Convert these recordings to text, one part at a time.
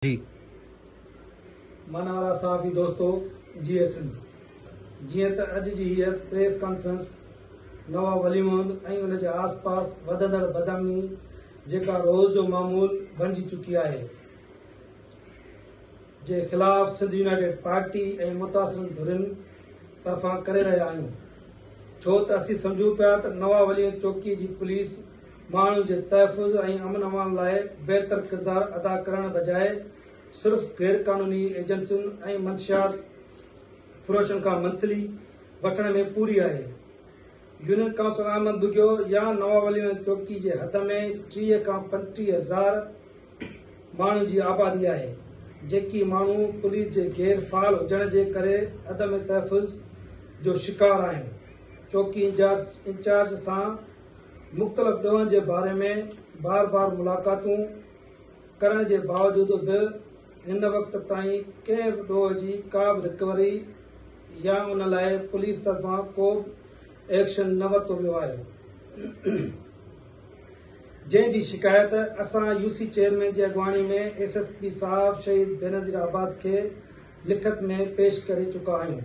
جي. مانوارا صحافي دوستو جي ايس سنڌ جيئن ته اڄ جي هيء پريس ڪانفرنس نواب ولي محمد ۽ ان جي آس پاس وڌندڙ بدامني جيڪا روز جو معمول بڻجي چڪي آهي جي خلاف سنڌ يونائيٽيڊ پارٽي ۽ متاثرن ڌرين طرفان ڪري رهيا آهيون ڇو ته اسين سمجهون پيا ته نواب ولي محمد چوڪي جي پوليس ماڻهن جي تحفظ ۽ امن امان لاء بهتر ڪردار ادا ڪرڻ بجاء صرف غيرقانوني ايجنسين ۽ منشيات فروشن کان منٿلي وٺڻ ۾ پوري آهي. يونين ڪائونسل احمد ٻگهيو يا نواب علي ميان چوڪي جي حد ۾ 30 کان 35 هزار ماڻهن جي آبادي آهي، جيڪي ماڻهو پوليس جي غير فعال هجڻ جي ڪري عدم تحفظ جو شڪار آهن. چوڪي انچارج سان مختلف ڏوهن جي باري ۾ بار بار ملاقاتون ڪرڻ جي باوجود به هن وقت تائين ڪنهن به ڏوهه جي ڪا به رڪوري يا ان لاء پوليس طرفان ڪو به ايڪشن نه ورتو ويو آهي جنهن جي شڪايت اسان يو سي چيئرمين جي اڳواڻي ۾ ايس ايس پي صاحب شهيد بينظير آباد کي لکت ۾ پيش ڪري چڪا آهيون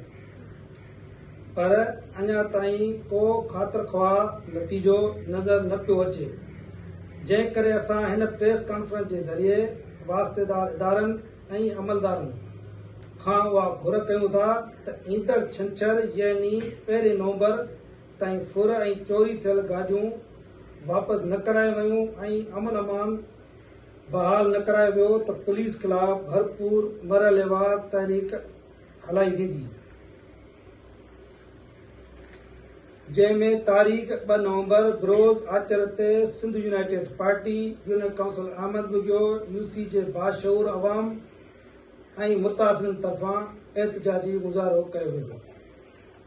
پر اڃا تائين ڪو خاطر خواهه نتيجو نظر نه پيو اچي جنهن ڪري اسان هن پريس ڪانفرنس جي ذريعي واسطيدار ادارن ۽ عملدارن کان اها گهر ڪيون ٿا ته ايندڙ ڇنڇر يعني پهرين نومبر تائين ڦر ۽ چوري ٿيل گاڏيون واپس نه ڪرايون ويون ۽ امن امان بحال نه ڪرايو ويو ته پوليس خلاف ڀرپور مرحليوار تحريڪ هلائي ويندي، جنهن ۾ تاريخ 2 نومبر بروز آچر تي Sindh united party, union council Ahmed Bughio, U C جي باشعور عوام ۽ متاثرين طرفان احتجاجي مظاهرو ڪيو ويندو.